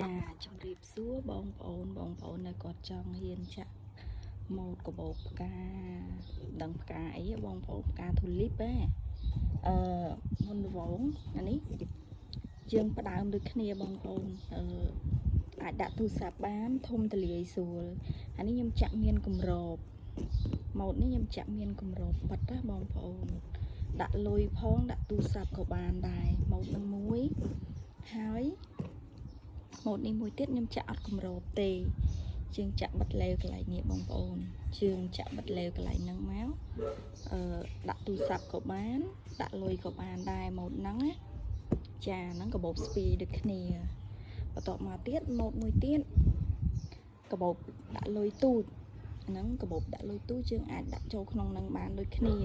ចាជំរាបសួរបងប្អូនបងប្អូននៅគាត់ចង់ហ៊ានចាក់ម៉ូតកាបូបផ្កាដឹងផ្កាអីបងប្អូនផ្កាធូលីបហ៎អឺមុនដំបូងអានេះយើងផ្ដើមដូចគ្នាបងប្អូនអឺអាចដាក់ទូរស័ព្ទបានធំទលាយស្រួលអានេះខ្ញុំចាក់មានគម្របម៉ូតនេះខ្ញុំចាក់មានគម្របបិទណាបងប្អូនដាក់លុយផងដាក់ទូរស័ព្ទក៏បានដែរម៉ូតនឹងមួយហើយម៉ូតនេះមួយទៀតខ្ញុំចាក់អត់គម្របទេជើងចាក់បិទលេវកន្លែងនេះបងប្អូនជើងចាក់បិទលេវកន្លែងហ្នឹងមកអឺដាក់ទូរស័ព្ទក៏បានដាក់លុយក៏បានដែរម៉ូតហ្នឹងណាចាហ្នឹងកាបូបស្ពីដូចគ្នាបន្ទាប់មកទៀតម៉ូតមួយទៀតកាបូបដាក់លុយទូចហ្នឹងកាបូបដាក់លុយទូចយើងអាចដាក់ចូលក្នុងហ្នឹងបានដូចគ្នា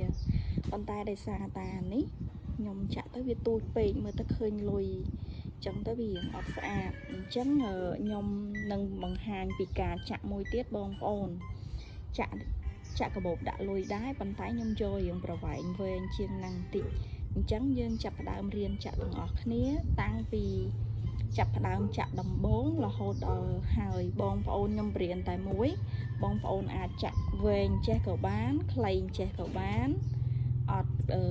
ប៉ុន្តែដោយសារតានេះខ្ញុំចាក់ទៅវាទូចពេកមើលទៅឃើញលុយចឹងទៅវារៀងអត់ស្អាតអញ្ចឹងខ្ញុំនឹងបង្ហាញពីការចាក់មួយទៀតបងប្អូនចាក់ចាក់កាបូបដាក់លុយដែរប៉ុន្តែខ្ញុំយករៀងប្រវែងវែងជាងហ្នឹងបន្តិចអញ្ចឹងយើងចាប់ផ្ដើមរៀនចាក់ទាំងអស់គ្នាតាំងពីចាប់ផ្ដើមចាក់ដំបូងរហូតដល់ហើយបងប្អូនខ្ញុំរៀនតែមួយបងប្អូនអាចចាក់វែងចេះក៏បានខ្លីចេះក៏បានអត់អឺ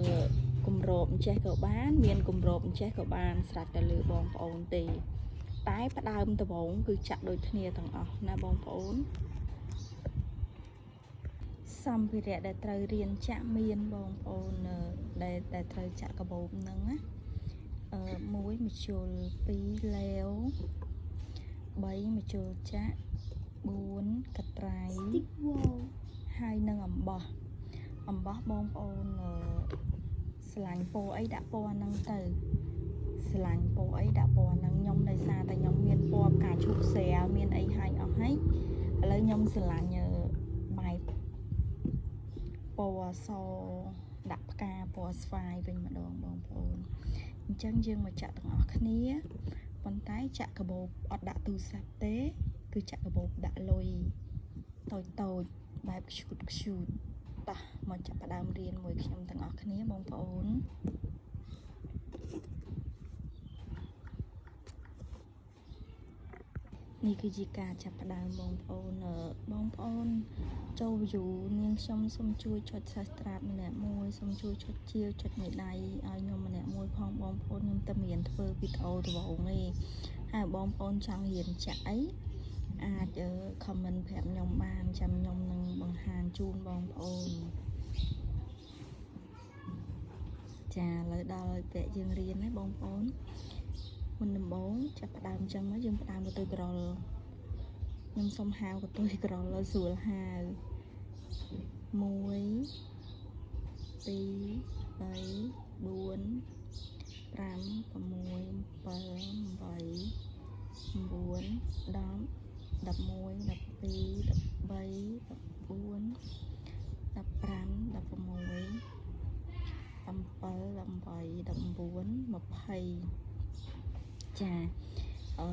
គម្របចេះក៏បានមានគម្របចេះក៏បានស្រេចតែលើបងប្អូនទេតែផ្ដើមដំបូងគឺចាក់ដូចគ្នាទាំងអស់ណាបងប្អូនសម្ភារៈដែលត្រូវរៀនចាក់មានបងប្អូនដែលត្រូវចាក់កាបូបហ្នឹងណាអឺ1មជុល2លាវ3មជុលចាក់4កត្រៃ stick wall ហើយនឹងអំបោះអំបោះបងប្អូនស្រឡាញ់ពណ៌អីដាក់ពណ៌ហ្នឹងទៅស្រឡាញ់ពណ៌អីដាក់ពណ៌ហ្នឹងខ្ញុំដោយសារតែខ្ញុំមានពណ៌ផ្កាឈូកស្រាលមានអីហើយអស់ហើយឥឡូវខ្ញុំស្រឡាញ់បែបពណ៌សដាក់ផ្កាពណ៌ស្វាយវិញម្ដងបងប្អូនអញ្ចឹងយើងមកចាក់ទាំងអស់គ្នាប៉ុន្តែចាក់កាបូបអត់ដាក់ទូរស័ព្ទទេគឺចាក់កាបូបដាក់លុយតូចតូចបែបខ្ជូតខ្ជូតតោះមកចាប់ផ្ដើមរៀនមួយខ្ញុំទាំងអស់គ្នាបងប្អូននេះគឺជាការចាប់ផ្ដើមបងប្អូនបងប្អូនចូល view នាងខ្ញុំសូមជួយចុច Subscribe ម្នាក់មួយសូមជួយចុចជាវចុចមេដៃឲ្យខ្ញុំម្នាក់មួយផងបងប្អូនខ្ញុំតែមានធ្វើវីដេអូដំបូងទេហើយបងប្អូនចង់រៀនចាក់អីអាច comment ប្រាប់ខ្ញុំបានចាំខ្ញុំនឹងបង្ហាញជូនបងប្អូនចាឥឡូវដល់វគ្គយើងរៀនហើយបងប្អូនមុនដំបូងចាប់ផ្ដើមចឹងមកយើងផ្ដើមកតុយក្រលខ្ញុំសុំហៅកតុយក្រលឲ្យស្រួលហៅ1 2 3 4 5 6 7 8 9 10 11 12 13 14 15 16 17 18 19 20ចាអឺ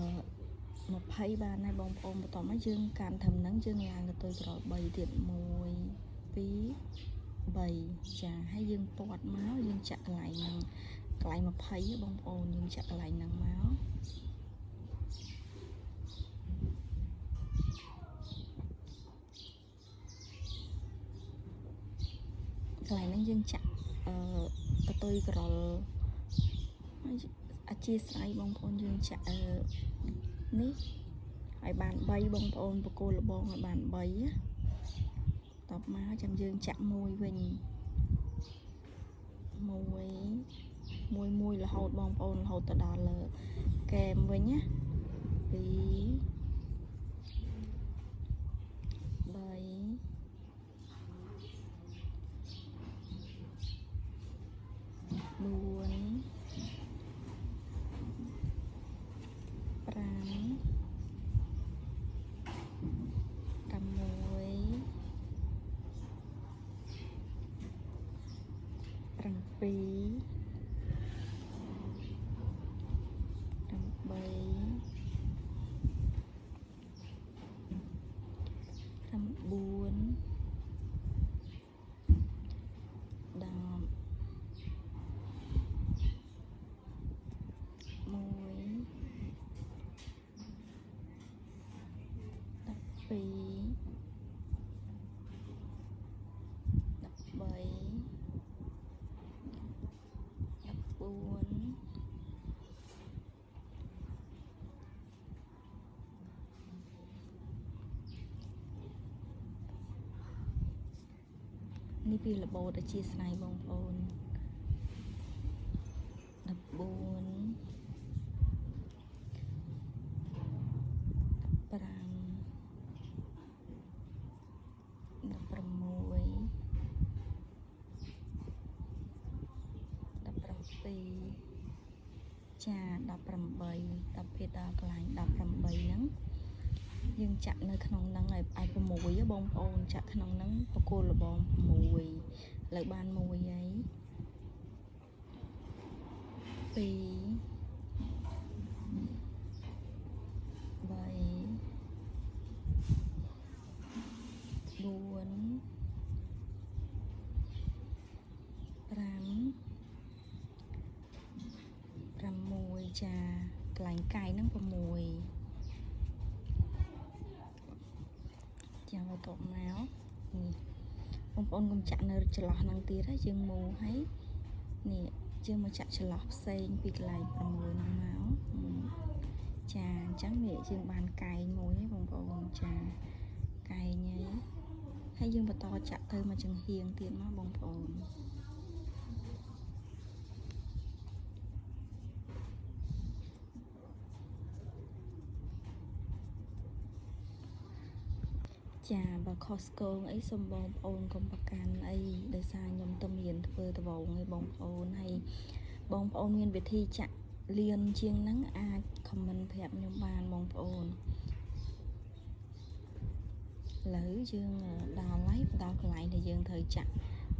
20បានហើយបងប្អូនបន្ទាប់មកយើងកាន់ត្រឹមហ្នឹងយើងឡើងទៅក្រោយ3ទៀត1 2 3ចាហើយយើងពាត់មកយើងចាក់កន្លែងហ្នឹងកន្លែង20បងប្អូនយើងចាក់កន្លែងហ្នឹងមកកន្លែងហ្នឹងយើងចាក់អឺកតុយក្រលអធិស្ឋានបងប្អូនយើងចាក់អឺនេះឲ្យបាន3បងប្អូនបកគោលលបងឲ្យបាន3ណាតបមកចាំយើងចាក់មួយវិញមួយមួយមួយរហូតបងប្អូនរហូតទៅដល់លើកែមវិញណា2 3 4 5 6 7 8 9 10 1 12 13 14នេះពីរបូតអធិស្ឋានបងប្អូន14 15 16 17ចា18ដល់ពេលដល់កន្លែង18ហ្នឹងយើងចាក់នៅក្នុងហ្នឹងឲ្យ6បងប្អូនចាក់ក្នុងហ្នឹងបកគលលបង6ឥឡូវបាន1ហើយ2 3 4 5 6ចាកន្លែងកាយហ្នឹង6ចាបន្ទាប់មកនេះបងប្អូនកុំចាក់នៅចន្លោះហ្នឹងទៀតហើយយើងមូហើយនេះយើងមកចាក់ចន្លោះផ្សេងពីកន្លែង6ហ្នឹងមកចាអញ្ចឹងនេះយើងបានកែងមួយហើយបងប្អូនចាកែងហើយហើយយើងបន្តចាក់ទៅមកចំហៀងទៀតមកបងប្អូនចាបើខុសស្គងអីសូមបងប្អូនកុំប្រកាន់អីដោយសារខ្ញុំទៅមានធ្វើដបងឯងបងប្អូនហើយបងប្អូនមានវិធីចាក់លៀនជាងហ្នឹងអាចខមមិនប្រាប់ខ្ញុំបានបងប្អូនឥឡូវយើងដល់ហើយដល់កន្លែងដែលយើងត្រូវចាក់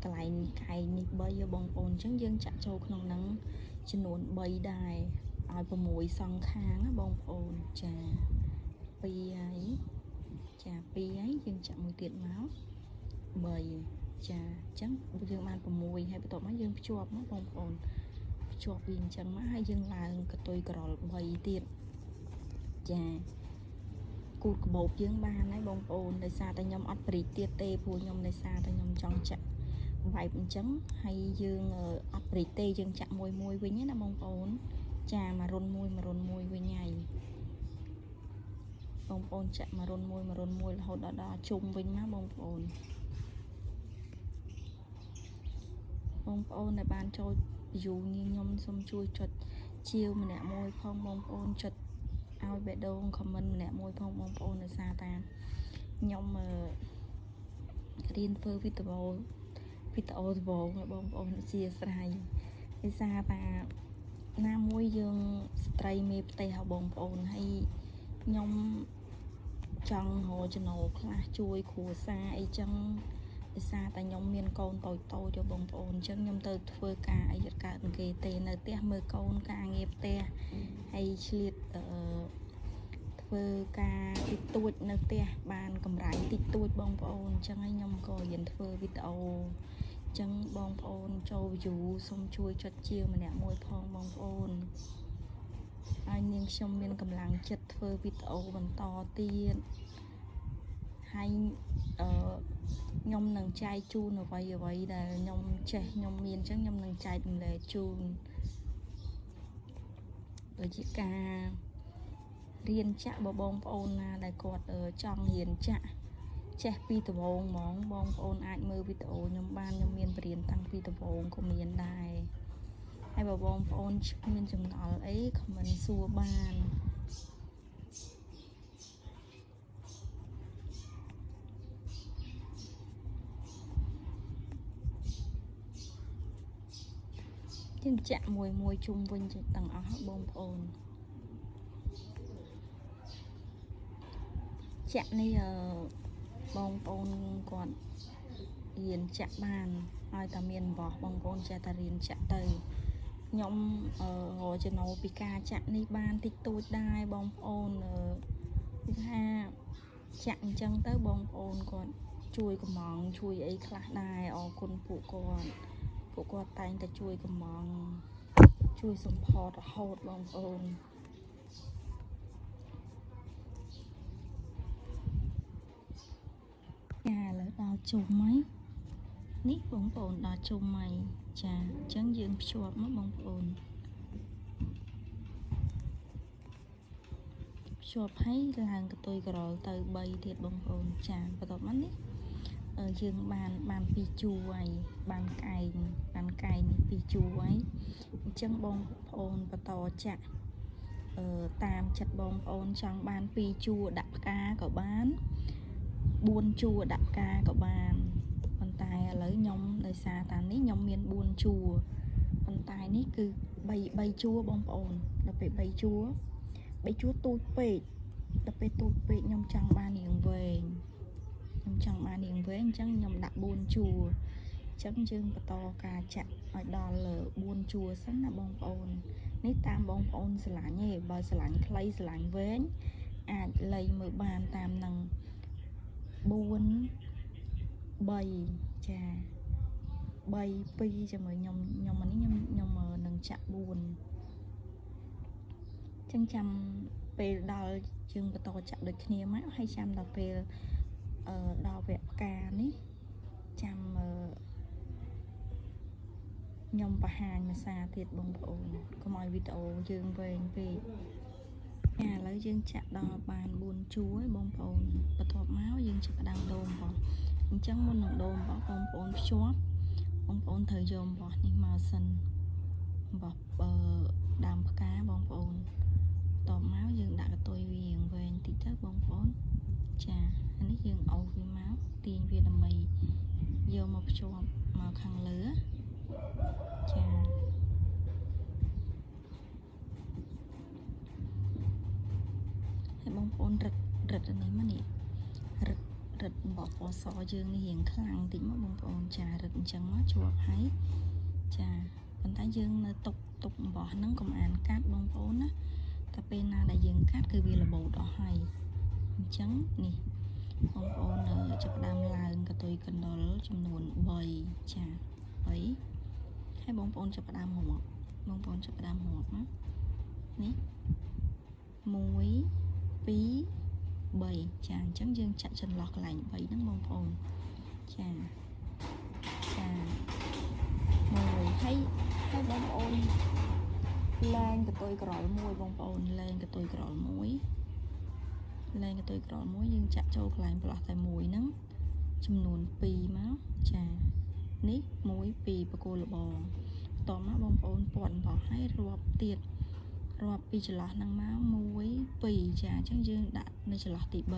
កន្លែងកែងនេះ3បងប្អូនអញ្ចឹងយើងចាក់ចូលក្នុងហ្នឹងចំនួន3ដែរឲ្យ6សងខាងណាបងប្អូនចា2ហើយចា2ហើយយើងចាក់មួយទៀតមក3ចាអញ្ចឹងយើងបាន6ហើយបន្ទាប់មកយើងភ្ជាប់មកបងប្អូនភ្ជាប់វាអញ្ចឹងមកហើយយើងឡើងកតុយក្រល3ទៀតចាគូតក្បោបយើងបានហើយបងប្អូនដោយសារតែខ្ញុំអត់ព្រីទៀតទេព្រោះខ្ញុំដោយសារតែខ្ញុំចង់ចាក់បែបអញ្ចឹងហើយយើងអត់ព្រីទេយើងចាក់មួយមួយវិញណាបងប្អូនចាមួយរុនមួយមួយរុនមួយវិញហើយបងប្អូនចាក់មួយរុនមួយមួយរុនមួយរហូតដល់ជុំវិញមកបងប្អូនបងប្អូនដែលបានចូល view នាងខ្ញុំសូមជួយចុចជាវម្នាក់មួយផងបងប្អូនចុចឲ្យបេះដូង comment ម្នាក់មួយផងបងប្អូនដោយសារតាខ្ញុំរៀនធ្វើវីដេអូដំបូងឲ្យបងប្អូនអធិស្ឋានដោយសារតាណាមួយយើងស្ត្រីមេផ្ទះឲ្យបងប្អូនហើយខ្ញុំចង់រកចំណូលខ្លះជួយគ្រួសារអីចឹងដោយសារតែខ្ញុំមានកូនតូចតូចបងប្អូនអញ្ចឹងខ្ញុំទៅធ្វើការអីអត់កើតគេទេនៅផ្ទះមើលកូនការងារផ្ទះហើយឆ្លៀតធ្វើការតិចតួចនៅផ្ទះបានកម្រៃតិចតួចបងប្អូនអញ្ចឹងហើយខ្ញុំក៏រៀនធ្វើវីដេអូអញ្ចឹងបងប្អូនចូល view សូមជួយចុចជាវម្នាក់មួយផងបងប្អូនហើយនាងខ្ញុំមានកម្លាំងចិត្តធ្វើវីដេអូបន្តទៀតហើយអឺខ្ញុំនឹងចែកជូនអ្វីអ្វីដែលខ្ញុំចេះខ្ញុំមានអញ្ចឹងខ្ញុំនឹងចែករំលែកជូនដូចជាការរៀនចាក់បើបងប្អូនណាដែលគាត់ចង់រៀនចាក់ចេះពីដំបូងហ្មងបងប្អូនអាចមើលវីដេអូខ្ញុំបានខ្ញុំមានបរៀនតាំងពីដំបូងក៏មានដែរហើយបើបងប្អូនមានចម្ងល់អី comment សួរបានយើងចាក់មួយមួយជុំវិញទាំងអស់បងប្អូនចាក់នេះបងប្អូនគាត់រៀនចាក់បានឲ្យតែមានបោះបងប្អូនចេះតែរៀនចាក់ទៅខ្ញុំរកចំណូលពីការចាក់នេះបានតិចតួចដែរបងប្អូនគឺថាចាក់អញ្ចឹងទៅបងប្អូនគាត់ជួយកំងជួយអីខ្លះដែរអរគុណពួកគាត់ពួកគាត់តែងតែជួយកំងជួយ support រហូតបងប្អូន ដល់ជុំហើយនេះបងប្អូនដល់ជុំហើយចាអញ្ចឹងយើងភ្ជាប់មកបងប្អូនភ្ជាប់ហើយឡើងកតុយក្រលទៅ3ទៀតបងប្អូនចាបន្ទាប់មកនេះយើងបាន2ជួរហើយបានកែងនេះ2ជួរហើយអញ្ចឹងបងប្អូនបន្តចាក់តាមចិត្តបងប្អូនចង់បាន2ជួរដាក់ផ្កាក៏បាន4ជួរដាក់ផ្កាក៏បានប៉ុន្តែឥឡូវខ្ញុំដោយសារតានេះខ្ញុំមាន4ជួរប៉ុន្តែនេះគឺ3ជួរបងប្អូនដល់ពេល3ជួរ3ជួរទូចពេកដល់ពេលទូចពេកខ្ញុំចង់បានរៀងវែងខ្ញុំចង់បានរៀងវែងអញ្ចឹងខ្ញុំដាក់4ជួរអញ្ចឹងយើងបន្តការចាក់ឲ្យដល់4ជួរសិនណាបងប្អូននេះតាមបងប្អូនស្រឡាញ់ទេបើស្រឡាញ់ខ្លីស្រឡាញ់វែងអាចលៃមើលបានតាមនឹង4 3ចា3 2ជាមួយខ្ញុំនេះខ្ញុំនឹងចាក់4ចឹងចាំពេលដល់យើងបន្តចាក់ដូចគ្នាមកហើយចាំដល់ពេលដល់វគ្គផ្កានេះចាំខ្ញុំបង្ហាញភាសាទៀតបងប្អូនកុំឲ្យវីដេអូយើងវែងពេកឥឡូវយើងចាក់ដល់បាន4ជួរហើយបងប្អូនបន្ទាប់មកយើងចាប់ផ្ដើមដូរអំបោះអញ្ចឹងមុននឹងដូរអំបោះបងប្អូនភ្ជាប់បងប្អូនត្រូវយកអំបោះនេះមកសិនអំបោះដើមផ្កាបងប្អូនបន្ទាប់មកយើងដាក់កតុយវារៀងវែងតិចទៅបងប្អូនចាអានេះយើងអូសវាមកទាញវាដើម្បីយកមកភ្ជាប់មកខាងលើចាហើយបងប្អូនរឹតអានេះមកនេះរឹតអំបោះពណ៌សយើងនេះរៀងខ្លាំងតិចមកបងប្អូនចារឹតអញ្ចឹងមកជាប់ហើយចាប៉ុន្តែយើងនៅទុកអំបោះហ្នឹងកុំអានកាត់បងប្អូនណាតែពេលណាដែលយើងកាត់គឺវារបូតអស់ហើយអញ្ចឹងនេះបងប្អូនចាប់ផ្ដើមឡើងកតុយកណ្ដុលចំនួន3ចា3ហើយបងប្អូនចាប់ផ្ដើមរាប់បងប្អូនចាប់ផ្ដើមរាប់ណានេះ1 2 3ចាអញ្ចឹងយើងចាក់ចន្លោះកន្លែង3ហ្នឹងបងប្អូនចាចា1ហើយបងប្អូនលែងកតុយក្រលមួយបងប្អូនលែងកតុយក្រលមួយលែងកតុយក្រលមួយយើងចាក់ចូលកន្លែងប្រឡោះតែមួយហ្នឹងចំនួន2មកចានេះ1 2បកគោលលបងបន្ទាប់មកបងប្អូនពាត់អំបោះឲ្យរាប់ទៀតរាប់ពីចន្លោះហ្នឹងមក1 2ចាអញ្ចឹងយើងដាក់នៅចន្លោះទី3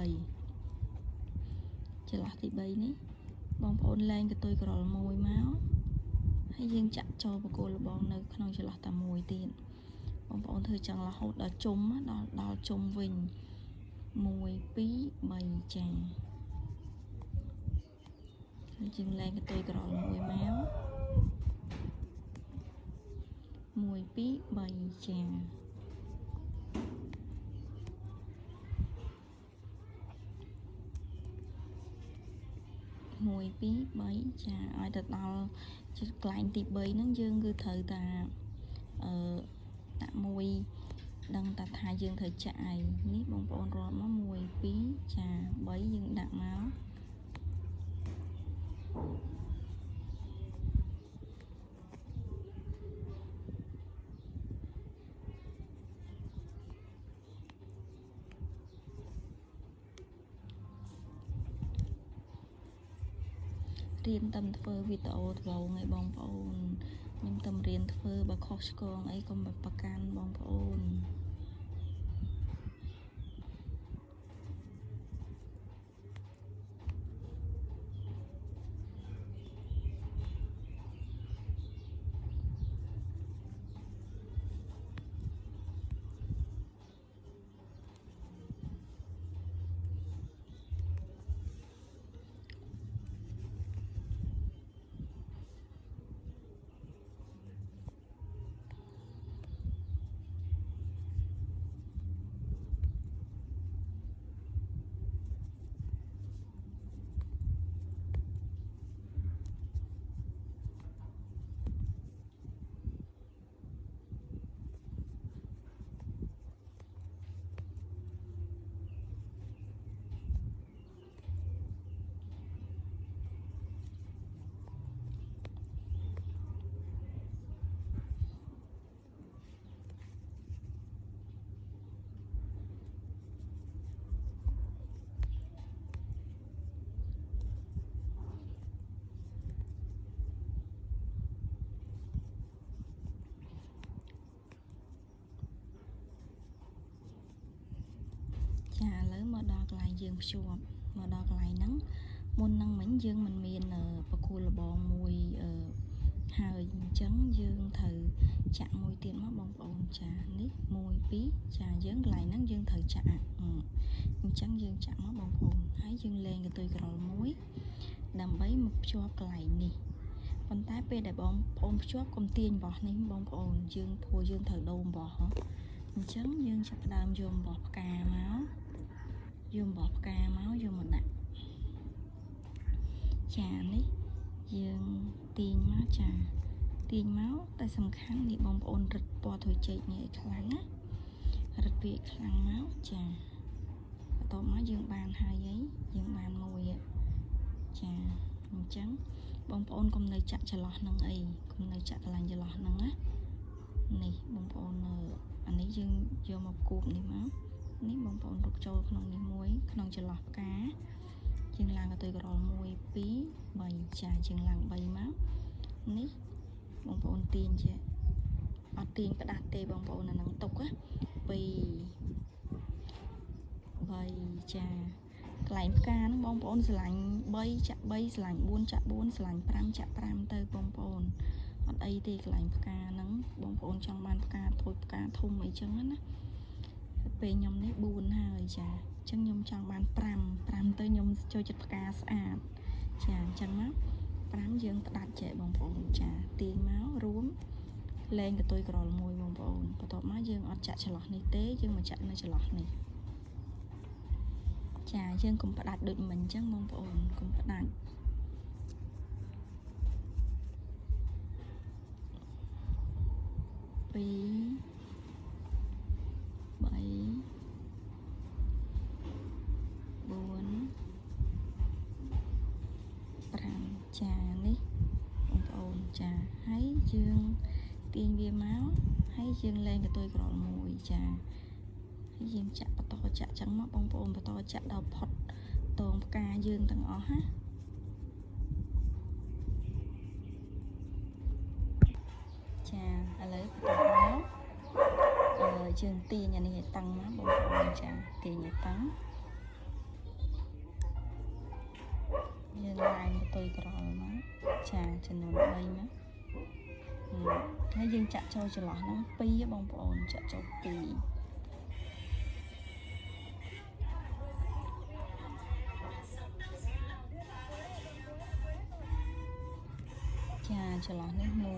ចន្លោះទី3នេះបងប្អូនលែងកតុយក្រលមួយមកហើយយើងចាក់ចូលបកគោលលបងនៅក្នុងចន្លោះតែមួយទៀតបងប្អូនធ្វើចឹងរហូតដល់ជុំដល់ជុំវិញ1 2 3ចាហើយយើងលែងកតុយក្រលមួយមក1 2 3ចា1 2 3ចាឲ្យទៅដល់កន្លែងទី3ហ្នឹងយើងគឺត្រូវតាដាក់មួយដឹងតាថាយើងត្រូវចាក់ឯងនេះបងប្អូនរាប់មក1 2ចា3យើងដាក់មករៀនតាមធ្វើវីដេអូដំបូងឲ្យបងប្អូនខ្ញុំតាមរៀនធ្វើបើខុសឆ្គងអីកុំប្រកាន់បងប្អូន មកដល់កន្លែងយើងភ្ជាប់មកដល់កន្លែងហ្នឹងមុនហ្នឹងមិញយើងមិនមានបកគោលលបងមួយហើយអញ្ចឹងយើងត្រូវចាក់មួយទៀតមកបងប្អូនចានេះ1 2ចាយើងកន្លែងហ្នឹងយើងត្រូវចាក់អញ្ចឹងយើងចាក់មកបងប្អូនហើយយើងលែងកន្ទុយក្រលមួយដើម្បីមកភ្ជាប់កន្លែងនេះប៉ុន្តែពេលដែលបងប្អូនភ្ជាប់កុំទាញអំបោះនេះបងប្អូនយើងព្រោះយើងត្រូវដូរអំបោះហ៎អញ្ចឹងយើងចាប់ផ្ដើមយកអំបោះផ្កាមកយកអំបោះផ្កាមកយកមកដាក់ចានេះយើងទាញមកចាទាញមកតែសំខាន់នេះបងប្អូនរឹតពណ៌ធុយចេកនេះឲ្យខ្លាំងណារឹតវាឲ្យខ្លាំងមកចាបន្ទាប់មកយើងបានហើយអីយើងបានមួយចាអញ្ចឹងបងប្អូនកុំនៅចាក់ចន្លោះនឹងអីកុំនៅចាក់កន្លែងចន្លោះហ្នឹងណានេះបងប្អូនអានេះយើងយកមកគូបនេះមកនេះបងប្អូនរុកចូលក្នុងនេះមួយក្នុងចន្លោះផ្កាយើងឡើងកន្ទុយក្រល1 2 3ចាយើងឡើង3មកនេះបងប្អូនទាញចេះអត់ទាញផ្ដាស់ទេបងប្អូនអានឹងទុកណា2 3ចាកន្លែងផ្កាហ្នឹងបងប្អូនស្រឡាញ់3ចាក់3ស្រឡាញ់4ចាក់4ស្រឡាញ់5ចាក់5ទៅបងប្អូនអត់អីទេកន្លែងផ្កាហ្នឹងបងប្អូនចង់បានផ្កាតូចផ្កាធំអីចឹងណាពេលខ្ញុំនេះ4ហើយចាអញ្ចឹងខ្ញុំចង់បាន5 5ទៅខ្ញុំចូលចិត្តផ្កាស្អាតចាអញ្ចឹងមក5យើងផ្ដាច់ចេះបងប្អូនចាទាញមករួមលែងកន្ទុយក្រលមួយបងប្អូនបន្ទាប់មកយើងអត់ចាក់ចន្លោះនេះទេយើងមកចាក់នៅចន្លោះនេះចាយើងកុំផ្ដាច់ដូចមិញអញ្ចឹងបងប្អូនកុំផ្ដាច់2 3 4 5ចានេះបងប្អូនចាហើយយើងទាញវាមកហើយយើងលែងកន្ទុយក្រលមួយចាហើយយើងចាក់បន្តចាក់ចឹងមកបងប្អូនបន្តចាក់ដល់ផុតតងផ្កាយើងទាំងអស់ណាចាឥឡូវបន្តមកយើងទាញអានេះឲ្យតឹងមកបងប្អូនចាទាញឲ្យតឹងយើងឡើងកន្ទុយក្រលមកចាចំនួន3មកហើយយើងចាក់ចូលចន្លោះហ្នឹង2បងប្អូនចាក់ចូល2ចាចន្លោះនេះ1និ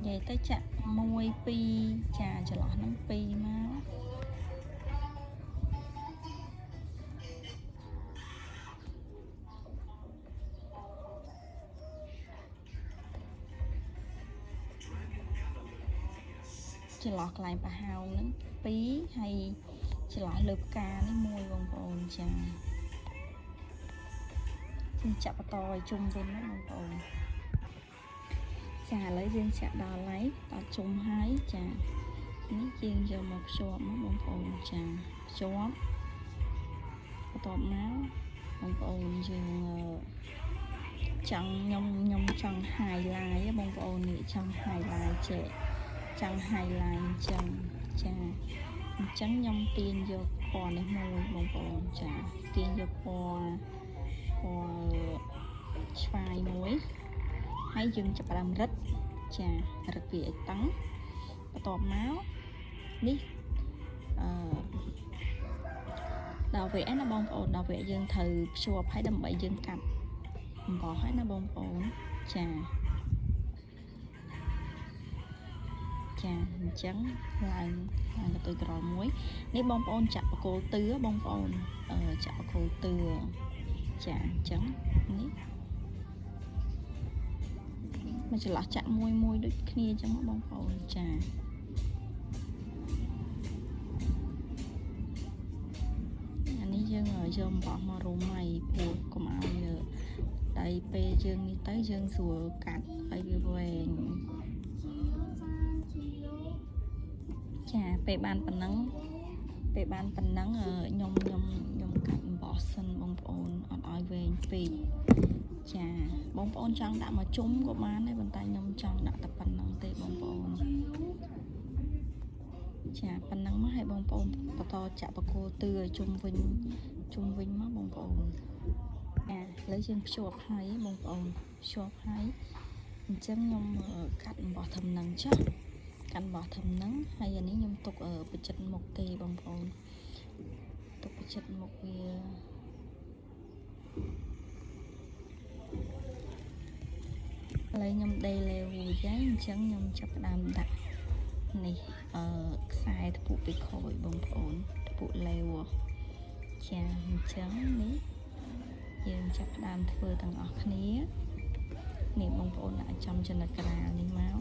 យាយទៅចាក់1 2ចាចន្លោះហ្នឹង2មកចន្លោះកន្លែងប្រហោងហ្នឹង2ហើយចន្លោះលើផ្កានេះ1បងប្អូនចាយើងចាក់បន្តឲ្យជុំវិញណាបងប្អូនចាឥឡូវយើងចាក់ដល់ហើយដល់ជុំហើយចានេះយើងយកមកភ្ជាប់មកបងប្អូនចាភ្ជាប់បន្ទាប់មកបងប្អូនយើងចង់ខ្ញុំចង់ highlight បងប្អូននេះចង់ highlight ចេះចង់ highlight អញ្ចឹងចាអញ្ចឹងខ្ញុំទាញយកពណ៌នេះមួយបងប្អូនចាទាញយកពណ៌ឆ្វាយមួយហើយយើងចាប់ផ្ដើមរឹតចារឹតវាឲ្យតឹងបន្ទាប់មកនេះអឺដល់វគ្គណាបងប្អូនដល់វគ្គយើងត្រូវភ្ជាប់ឲ្យដើម្បីយើងកាត់អំបោះឲ្យណាបងប្អូនចាចាអញ្ចឹងឡើងឡើងកន្ទុយក្រលមួយនេះបងប្អូនចាក់បកគោលទឿបងប្អូនចាក់បកគោលទឿចាអញ្ចឹងនេះមកចន្លោះចាក់មួយមួយដូចគ្នាអញ្ចឹងបងប្អូនចាអានេះយើងយកអំបោះមករុំហើយព្រោះកុំឲ្យដៃពេលយើងនេះទៅយើងស្រួលកាត់ឲ្យវាវែងចាពេលបានប៉ុណ្ណឹងខ្ញុំកាច់អំបោះសិនបងប្អូនអត់ឲ្យវែងពេកចាបងប្អូនចង់ដាក់មកជុំក៏បានដែរប៉ុន្តែខ្ញុំចង់ដាក់តែប៉ុណ្្នឹងទេបងប្អូន ចាប៉ុណ្ណឹងមកឲ្យបងប្អូនបន្តចាក់បកគោទឿឲ្យជុំវិញជុំវិញមកបងប្អូនចាឥឡូវយើងភ្ជាប់ហើយបងប្អូនភ្ជាប់ហើយអញ្ចឹងខ្ញុំកាត់អំបោះធំនឹងចុះកាត់អំបោះធំនឹងហើយអានេះខ្ញុំទុកបិចិតមុខទេបងប្អូនទុកបិចិតមុខវាឥឡូវខ្ញុំដេលេរួចហើយអញ្ចឹងខ្ញុំចាប់ផ្ដើមដាក់នេះខ្សែធ្ពក់ពីក្រោយបងប្អូនធ្ពក់លេវចាអញ្ចឹងនេះយើងចាប់ផ្ដើមធ្វើទាំងអស់គ្នានេះបងប្អូនដាក់ចំចំណុចកណ្ដាលនេះមក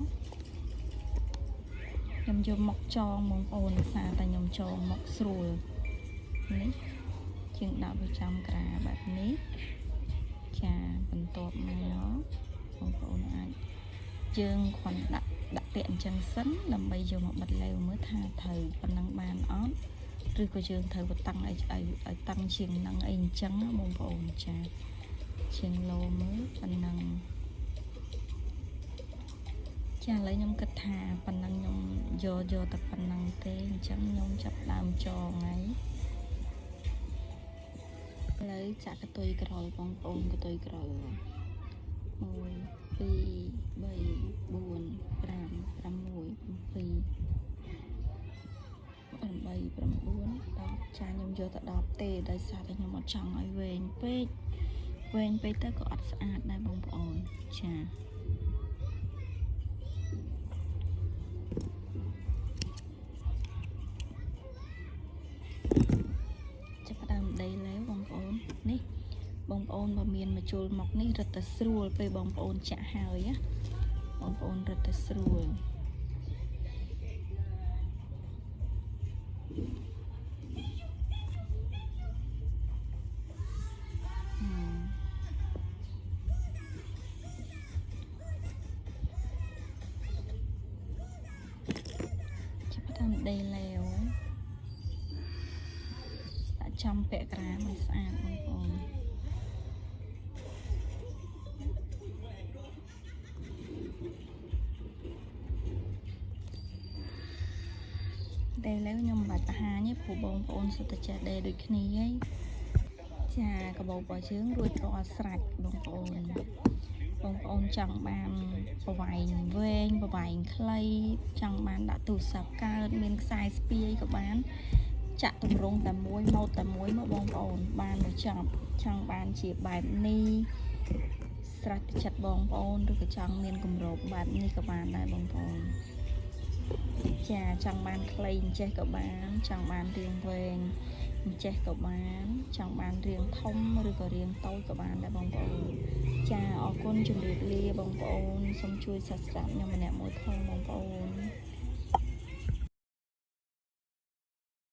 ខ្ញុំយកមកចងបងប្អូនដោយសារតែខ្ញុំចងមកស្រួលនេះជាងដាក់វាចំក្រាបែបនេះចាបន្ទាប់មកបងប្អូនអាចយើងគ្រាន់ដាក់ដាក់ពាក់អញ្ចឹងសិនដើម្បីយកមកបិទលេវមើលថាត្រូវប៉ុណ្ណឹងបានអត់ឬក៏យើងត្រូវបតាំងឲ្យឲ្យឲ្យតាំងជាងនឹងអីអញ្ចឹងណាបងប្អូនចាជាងលោមើលប៉ុណ្ណឹងចាឥឡូវខ្ញុំគិតថាប៉ុណ្ណឹងខ្ញុំយកយកតែប៉ុណ្ណឹងទេអញ្ចឹងខ្ញុំចាប់ដើមចងហើយឥឡូវចាក់កតុយក្រោយបងប្អូនកតុយក្រោយ1 2 3 4 5 6 7 8 9 10ចាខ្ញុំយកតែ10ទេដោយសារតែខ្ញុំអត់ចង់ឲ្យវែងពេកវែងពេកទៅក៏អត់ស្អាតដែរបងប្អូនចាចាប់ផ្ដើមដីឡែវបងប្អូននេះបងប្អូនបើមានមកជុលមកនេះរត់តែស្រួលពេលបងប្អូនចាក់ហើយណាបងប្អូនរត់តែស្រួលចាប់ផ្ដើមដីឡែវដាក់ចំពាក់ក្រាមិនស្អាតបងប្អូនដេឡែវខ្ញុំមិនបាច់បង្ហាញទេព្រោះបងប្អូនសុទ្ធតែចេះដេដូចគ្នាហើយចាកាបូបរបស់យើងរួចរាល់ស្រេចបងប្អូនបងប្អូនចង់បានប្រវែងវែងប្រវែងខ្លីចង់បានដាក់ទូរស័ព្ទកើតមានខ្សែស្ពាយក៏បានចាក់តម្រង់តែមួយម៉ូតតែមួយមកបងប្អូនបានមកចប់ចង់បានជាបែបនេះស្រេចចិត្តបងប្អូនឬក៏ចង់មានគម្របបែបនេះក៏បានដែរបងប្អូនចាចង់បានខ្លីអញ្ចេះក៏បានចង់បានរាងវែងអញ្ចេះក៏បានចង់បានរាងធំឬក៏រាងតូចក៏បានដែរបងប្អូនចាអរគុណជម្រាបលាបងប្អូនសូមជួយ Subscribe ខ្ញុំម្នាក់មួយផងបងប្អូន។